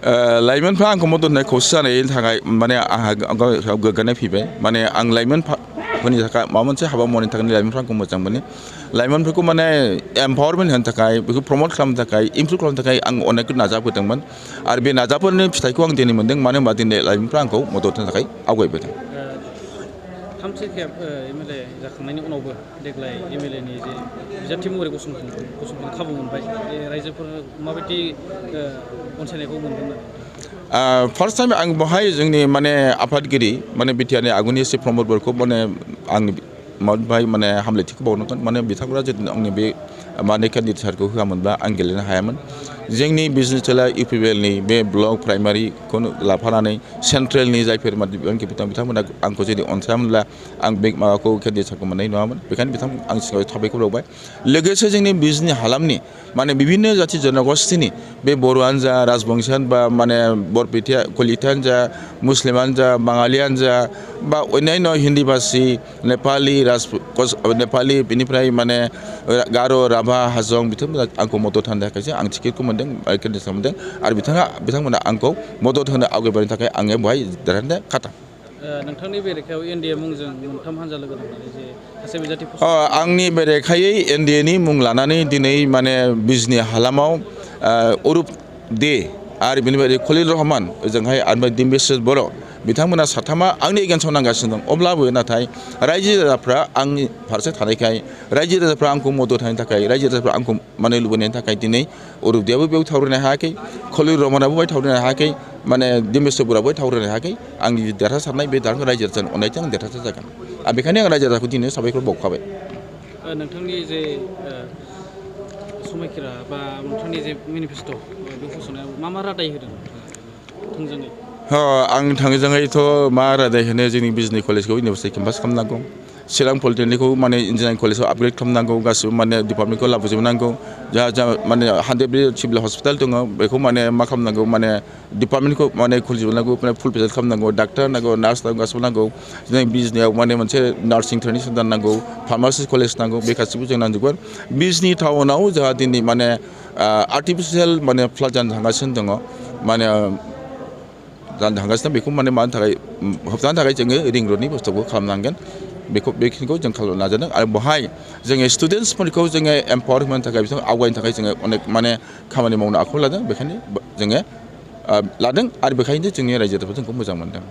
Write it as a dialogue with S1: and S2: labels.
S1: लाइमोनफ्रा आंखौ मदद होनाय खौसे जानायनि थाखाय माने आंहा गोग्गानाय फैबाय माने आं लाइमोनफोरनि थाखाय माबा मोनसे हाबा मावनायनि थाखाय लाइमोनफ्रा आंखौ मोजां मोनो लाइमोनफोरखौ माने एम्पावारमेन्ट होनो थाखाय बेखौ प्रमोट खालामनो थाखाय इमप्रुभ खालामनो थाखाय आं अनेक नाजाबोदोंमोन आरो बे नाजाफोरनि फिथाइखौ आं दिनै मोनदों मानो होनबा दिनै लाइमोनफ्रा आंखौ मदद होनो थाखाय आवगायबोदों
S2: थामथि खेब एमएलए जाखांनायनि उनावबो देग्लाय एमएलएनि जे बिजाथि महरै गसंथानो खाबु मोनबाय बे रायजोफोर माबायदि अनसायनायखौ मोनदों
S1: फार्स्ट टाइम आं बेवहाय जोंनि माने आफादगिरि माने बिटिआरनि आगुनि चिफ प्रमदफोरखौ माने आं बेवहाय माने हामलायथिखौ बावनांगोन माने बिथांमोना जुदि आंनि बे माने केन्डिडेटखौ होआमोनब्ला आं गेलेनो हायामोन जोंनि बिजनेस टेला इउपिबिएलनि बे ब्लक प्राइमारिखौ लाफानानै सेन्ट्रेलनि जायफोर बिथांमोना आंखौ जुदि अनसायामोनब्ला आं बे माबाखौ केन्डिडेटखौ मोननाय नङामोन बेखायनो बिथांमोन आं सिगाङाव साबायखर बावबाय लोगोसे जोंनि बिजनि हालामनि माने बिभिन्न जाथि जनगोष्ठीनि बे बर'आनो जा राजबंशियानो बा माने बरपेटिया कलितायानो जा मुस्लिमानो जा बाङालियानो जा बा अन्यान्य हिन्दी भाषी नेपाली नेपाली बेनिफ्राय माने गार' राभा हाजं बिथांमोना आंखौ मदद होनो थाखायसो आं टिकेटखौ मोनदों केन्डिडेटखौ मोनदों आरो बिथांमोना आंखौ मदद होनो आवगायबोनायनि थाखाय आङो बेवहाय देरहानो खाथां
S2: नोंथांनि बेरेखायाव एनडिए मुंजों मोनथाम हानजा लोगो नांनानै जे सासे बिजाथि
S1: आंनि बेरेखायै एनडिएनि मुं लानानै दिनै माने बिजनि हालामाव अरुप दे आरो बेनिफ्राय खलिल रहमान ओजोंहाय आरो दिम्बेश्वर बर' बिथांमोना साथामा आंनि एगेन्स्टआव नांगासिनो दं अब्लाबो नाथाय रायजो राजाफ्रा आंनि फारसे थानायखाय रायजो राजाफ्रा आंखौ मदद होनायनि थाखाय रायजो राजाफ्रा आंखौ माने लुबैनायनि थाखाय दिनै अरुप देयाबो बेयाव थावरायनो हायाखै खलिल रहमानाबो बेवहाय थावरायनो हायाखै माने दिम्बेश्वर बर'आबो थावरायनो हायाखै आंनि देरहासारनाय बे दानखौ रायजो राजानि अननायजों आं देरहासार जागोन आरो बेखायनो आं रायजो राजाखौ दिनै साबायखर बावखाबाय
S2: नोंथांनि जे समायखिरा बा नोंथांनि जे मेनिफेस्ट' बे फसंनायाव मा रादाय होदों थोंजोङै
S1: आं थोंजोङैथ' मा रादाय होनो जोंनि बिजनि कलेजखौ इउनिभार्सिटि केम्पास खालामनांगौ चिरां पलिटेकनिकखौ माने इन्जिनियारिं कलेजाव आपग्रेड खालामनांगौ गासिबो माने डिपार्टमेन्टखौ लाबोजोबनांगौ जा माने 100 सिभिल हस्पिटाल दङ बेखौ माने मा खालामनांगौ माने डिपार्टमेन्टखौ माने खुलिजोबनांगौ माने फुल पेज खालामनांगौ डाक्टार नांगौ नार्स नांगौ गासिबो नांगौ जों बिजनियाव माने मोनसे नार्सिं ट्रेनिं सेन्टार नांगौ फार्मासि कलेज नांगौ बे गासिबो जों नांजोबगोन बिजनि टाउनाव जोंहा दिनै माने आर्टिफिसियेल माने फ्लाड जानो थांगासिनो दङ माने जानो थांगासिनो बेखौ माने मानो थाखाय होबथानो थाखाय जोङो रिं रडनि बुस्थुखौ खालामनांगोन बेखिनिखौ जों खालामनो नाजादों आरो बेवहाय जोङो स्टुडेन्टसफोरखौ जोङो एम्पावार होनो थाखाय बिसोर आवगायनो थाखाय जोङो अनेक माने खामानि मावनो आखायाव लादों बेखायनो जोङो लादों आरो बेखायनो जोंनि रायजो राजाफ्रा जोंखौ मोजां मोनदों